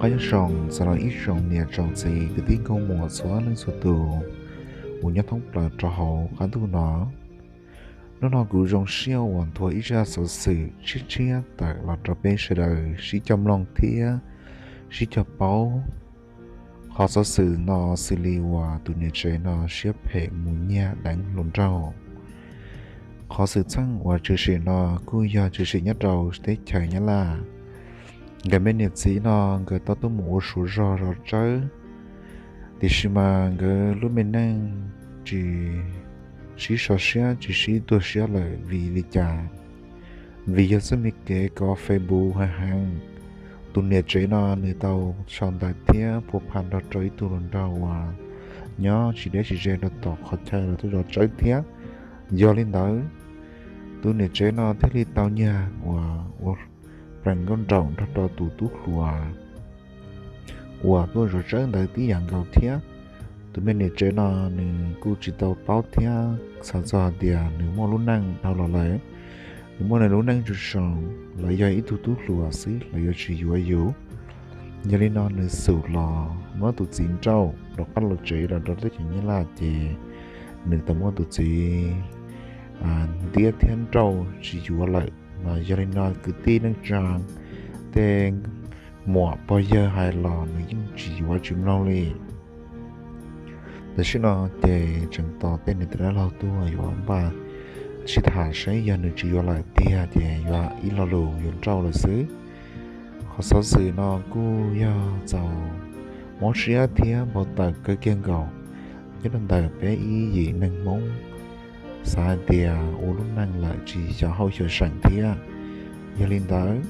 Qab nyob zoo txog rau ib tsoom niam tsoom txiv kwv tij nkauj muam txhua leej txhua tus uas nyob thoob plaws rau hauv qab ntuj no. Hnub no kuv zoo siab uas nthuav ib zaj xov xwm tshiab tshiab tawm los rau peb sawv daws sib cog mloog thiab sib cog paub. Qhov xov xwm no xws li uas tus niam tsev no siab phem mus nyiag deev hluas nraug. Qhov xwm txheej uas tshwm sim no kuj yog tshwm sim nyob rau teb chaws Nyab Laj. Nkawd me niam txiv no nkawd tau tuaj mus ua suav zog zov tsawb, tiam sis mas nkawd lub me neej tsis sib so siab tsis sib tuag siab lawm. Vim li cas? Vim yog txoj me kev kov Facebook heev heev. Tus niam tsev no nws tau sau ntawv thiab phua pha nrog rau ib tug hluas nraug uas nyob tsis deb tsis ze rau tom qhov chaw los tuaj zov tsawb thiab. Yog li ntawd, tus niam tsev no thiaj li tau nyiag uas ua plees nkauj nraug nrog rau tus tub hluas uas tuaj zov tsawb ntawd tib yam nkaus thiab. Tus me niam tsev no nws kuj tsis tau paub thiab xav txog hais tias nws muaj lub neej dhau los lawm. Nws muaj nws lub neej zoo zoo, lawv yog ib tug tub hluas xwb, lawv yuav tsis yuav yus. Yog li no nws xub los muab tus txiv nrauj rov qab los tsev los rau teb chaws Nyab Laj ces nws tau muab tus txiv ntiab thiab nrauj tsis yuav lawm. Yog li no kwv tij neej tsa, tej muam pog yawg hais los nws yeej tsis yuav tsis mloog li. Tam sim no ces tseem tos tej niam tais dab laug tuaj yuav npaj sib tham saib yog nws tsis yuav lawm tiag ces yuav ib lo lus yuav nrauj lawm xwb. Qhov xov xwm no kuj yog txaus mob siab thiab npau taws kawg kiag nkaus nyob rau ntawm peb ib yim neeg Hmoob xav hais tias ua lub neej lawm tsis xyaum hauj xyaum seem thiab. Yog li ntawd,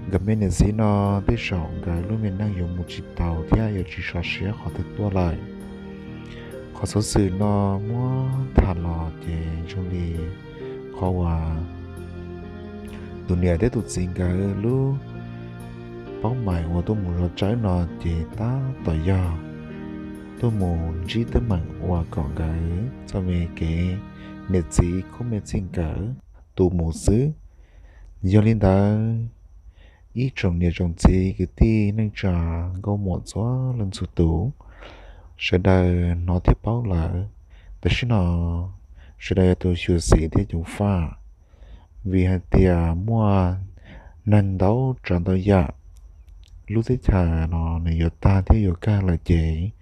nkawd me niam txiv no tej zaum nkawd lub me neej yuav mus tsis tau thiab yuav tsis so siab qhov twg tuaj lawm. Qhov xov xwm no muab tham los ces zoo li qhov uas tus niam thiab tus txiv nkawd lub paub mais uas tuaj mus zov tsawb no ces tab tom yog tuaj mus ntsib teeb meem uas kom nkawd txoj me kev niam txiv khub me txij nkawm tu mus xwb. Yog li ntawd, ib tsoom niam tsoom txiv kwv tij neej tsa nkauj muam txhua leej txhua tus, sawv daws hnov thiab paub lawm. Tam sim no sawv daws yuav tau xyuam xim thiab ceev faj, vim hais tias muaj neeg ntau tsav ntau yam, lub teb chaws no nws yuav tag thiab yuav kawg lawm ces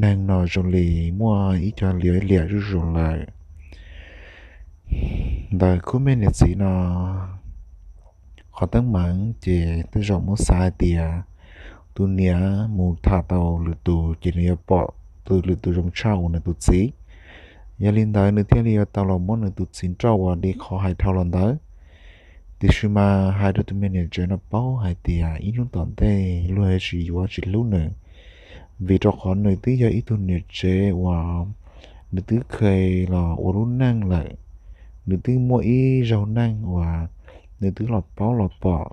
neeg no zoo li muaj ib co liam liam zuj zus lawm. Ntawm khub me niam txiv no qhov teeb meem ces tej zaum muab xav hais tias tus niam mus tham tau lwm tus ces nws yuav pom tus lwm tus zoo tshaj uas nws tus txiv. Yog li ntawd nws thiaj li yuav tau los muab nws tus txiv nrauj uas li qhov hais dhau los ntawd. Tiam sis mas hais rau tus me niam tsev no paub hais tias ib hnub tom ntej luag yuav tsis yuav tsis hlub nws, vim rau qhov nws twb yog ib tug niam tsev uas nws twb kheev los ua lub neej lawm. Nws twb muaj ib zaug neej uas nws twb los paub los pom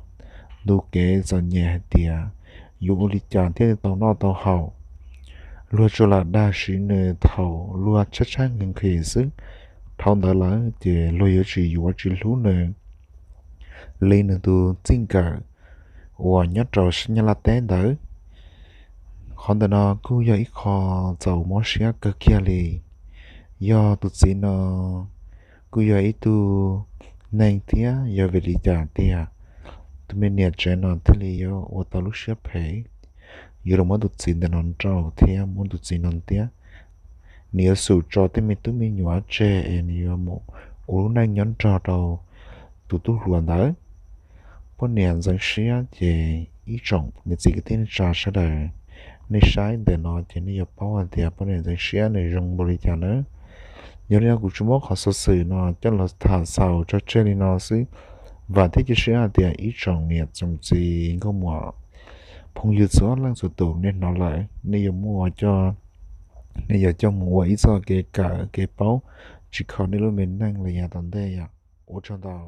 ntu kev txom nyem hais tias yuav ua li cas thiaj tau noj tau haus. Luag tsuas lam dag siv nws thaum luag tshaib tshaib nqhis nqhis xwb. Dhau ntawd lawm ces luag yuav tsis yuav tsis hlub nws li nws tus txij nkawm uas nyob rau sab Nyab Laj teb ntawd. Qhov ntawm no kuj yog ib qho txaus mob siab kawg kiag li. Yog tus txiv no kuj yog ib tug neeg thiab, yog vim li cas tiag tus me niam tsev no thiaj li yuav ua tau lub siab phem yuav los muab tus txiv ntawm no nrauj thiab muab tus txiv no ntiab? Nws yuav xub tso tej me tub me nyuam tseg es nws yuav mus ua lub neej nyob nrog rau tus tub hluas ntawd. Poj niam ntxeev siab ces ib tsoom niam txiv kwv tij neej tsa sawv daws, nej saib ntawm no ces nej yuav paub hais tias poj niam ntxeev siab nws zoo npaum li cas nawb. Yog li no kuv tsuas muab qhov xov xwm no coj los tham xaus tso tseg li no xwb. Vam thiab cia siab hais tias ib tsoom niam tsoom txiv nkauj muam phooj ywg txhua leej txhua tus nej hnov lawm nej yuav muab coj, nej yuav coj mus ua ib txoj kev kawm kev paub tsim kho nej lub me neej los yav tom ntej. Yog ua tsaug ntau.